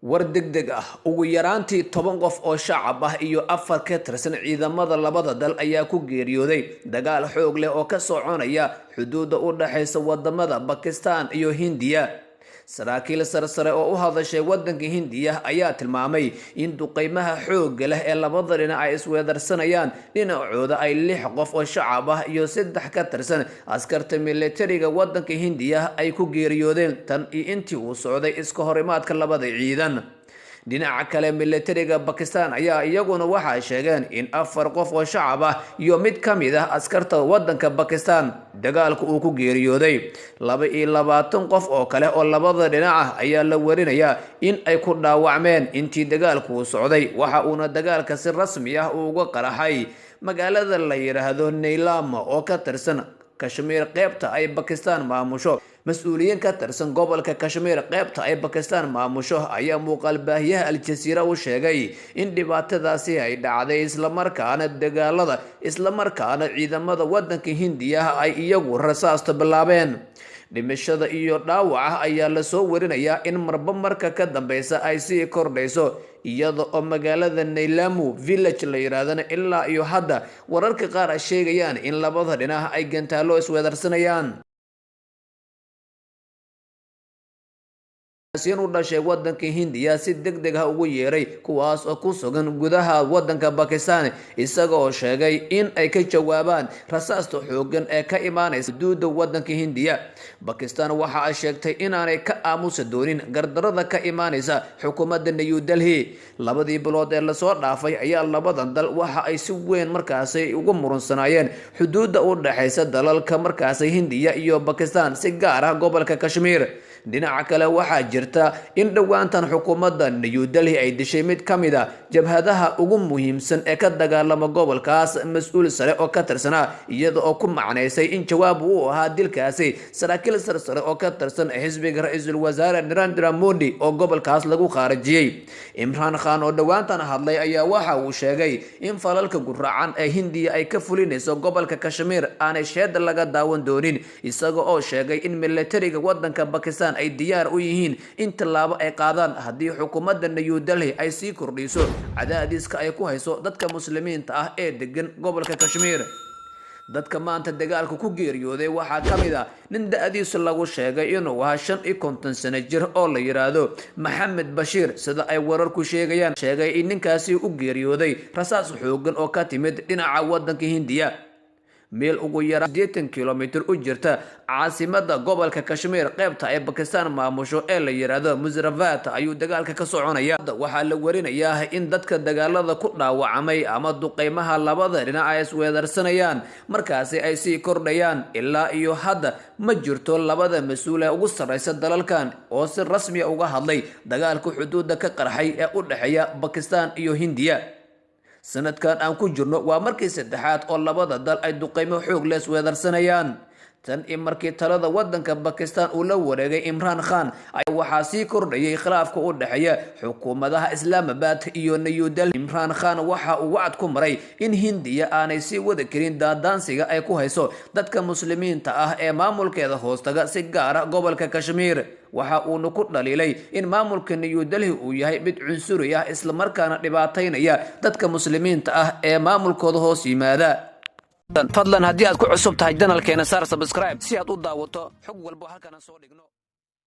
War degdeg ah: ugu yaraantii 10 qof oo shacab ah iyo 4 ka tirsan ciidamada labada dal ayaa ku geeriyooday dagaal xoog leh oo ka soconaya xuduudda u dhexaysa wadamada Bakistan iyo Hindiya. Saraakiil sarsare oo u hadashay wadanka Hindiya ayaa tilmaamay in duqeymaha xoogga leh ee labada dhinac ay isweedarsanayaan dhinacooda ay 6 qof oo shacab ah iyo 3 ka tirsan askarta militariga wadanka Hindiya ay ku geeriyoodeen tan iyo intii uu socday iska horimaadka labada ciidan. Dhinaca kale, militariga Bakistan ayaa iyaguna waxay sheegeen in 4 qof oo shacab ah iyo mid ka mid ah askarta wadanka Bakistan dagaalka uu ku geeriyooday. 22 qof oo kale oo labada dhinac ah ayaa la warinayaa in ay ku dhaawacmeen intii dagaalku uu socday. Waxa uuna dagaalka si rasmi ah uga qaraxay magaalada la yidhaahdo Naylam oo ka tirsan Kashmiir, qeybta ay Bakistan maamusho. Mas-uuliyiin ka tirsan gobolka Kashmiir, qeybta ay Bakistan maamusho, ayaa muuqaal baahiyaha Al-Jasiira u sheegay in dhibaatadaasi ay dhacday, islamarkaana dagaalada, islamarkaana ciidamada wadanka Hindiya ay iyagu rasaasta bilaabeen. Dhimashada iyo dhaawaca ayaa lasoo warinayaa in marba marka ka dambeysa ay sii kordhayso, iyada oo magaalada Naylamu village la yidhaahdana ilaa iyo hadda wararka qaar ay sheegayaan in labada dhinac ay gantaallo isweedarsanayaan. U dhashay wadanka Hindiya si deg deg ah ugu yeeray kuwaas oo ku sugan gudaha wadanka Bakistan, isaga oo sheegay in ay ka jawaabaan rasaasta xoogan ee ka imaanaysa xuduudda wadanka Hindiya. Bakistan waxa ay sheegtay inaanay ka aamusi doonin gardarada ka imaanaysa xukuumadda New Delhi. 2dii bilood ee lasoo dhaafay ayaa labadan dal waxa ay si weyn markaasi ugu murunsanaayeen xuduudda u dhexaysa dalalka markaasi Hindiya iyo Bakistan, si gaar ah gobolka Kashmiir. Dhinaca kale, waxaa jirta in dhowaantan xukuumadda New Delhi ay dishay mid ka mid a jabhadaha ugu muhiimsan ee ka dagaalama gobolkaas, mas-uul sare oo ka tirsanaa, iyada oo ku macnaysay in jawaab uu ahaa dilkaasi saraakiil sarsare oo ka tirsan xisbiga ra-iisul wasaare Narendra Modi oo gobolkaas lagu khaarijiyey. Imraan Khan oo dhowaantan hadlay ayaa waxa uu sheegay in falalka guracan ee Hindiya ay ka fulinayso gobolka Kashmiir aanay sheeda laga daawan doonin, isaga oo sheegay in militariga wadanka Bakistan ay diyaar u yihiin in tallaabo ay qaadaan haddii xukuumadda New Delhi ay sii kordhiso cadaadiska ay ku hayso dadka muslimiinta ah ee degan gobolka Kashmiir. Dadka maanta dagaalka ku geeriyooday waxaa ka mid ah nin da-diisu lagu sheegay inuu ahaa 55 sano jir oo la yidhaahdo Maxamed Bashiir, sida ay wararku sheegayaan. Sheegay in ninkaasi u geeriyooday rasaas xoogan oo ka timid dhinaca wadanka Hindiya, meel ugu yaraa 80 kilomitir u jirta caasimada gobolka Kashmiir, qeybta ay Bakistan maamusho ee la yidhaahdo Musravat ayuu dagaalka ka soconaya. Waxaa la warinayaa in dadka dagaalada ku dhaawacmay ama duqeymaha labada dhinac ay isweedarsanayaan markaasi ay sii kordhayaan. Ilaa iyo hadda ma jirto labada mas-uul ee ugu sarreysa dalalkan oo si rasmiya uga hadlay dagaalka xuduudda ka qarxay ee u dhexeeya Bakistan iyo Hindiya. Sanadkan aan ku jirno waa markii saddexaad oo labada dal ay duqeymo xoog leh isweedarsanayaan. Tan iyo markii talada wadanka Bakistan uu la wareegay Imraan Khan, waxaa sii kordhayay khilaafka u dhexeeya xukuumadaha Islaamabad iyo New Delhi. Imraan Khan waxa uu wacad ku maray in Hindiya aanay sii wadi karin daadaansiga ay ku hayso dadka muslimiinta ah ee maamulkeeda hoostaga, si gaara gobolka Kashmiir. Waxa uuna ku dhaliilay in maamulka New Delhi uu yahay mid cunsuri ah, islamarkaana dhibaataynaya dadka muslimiinta ah ee maamulkooda hoos yimaada. Fadlan haddii aad ku cusub tahay janalkeena, saar subscribe si aad u daawato xog walbo halkan aan soo dhigno.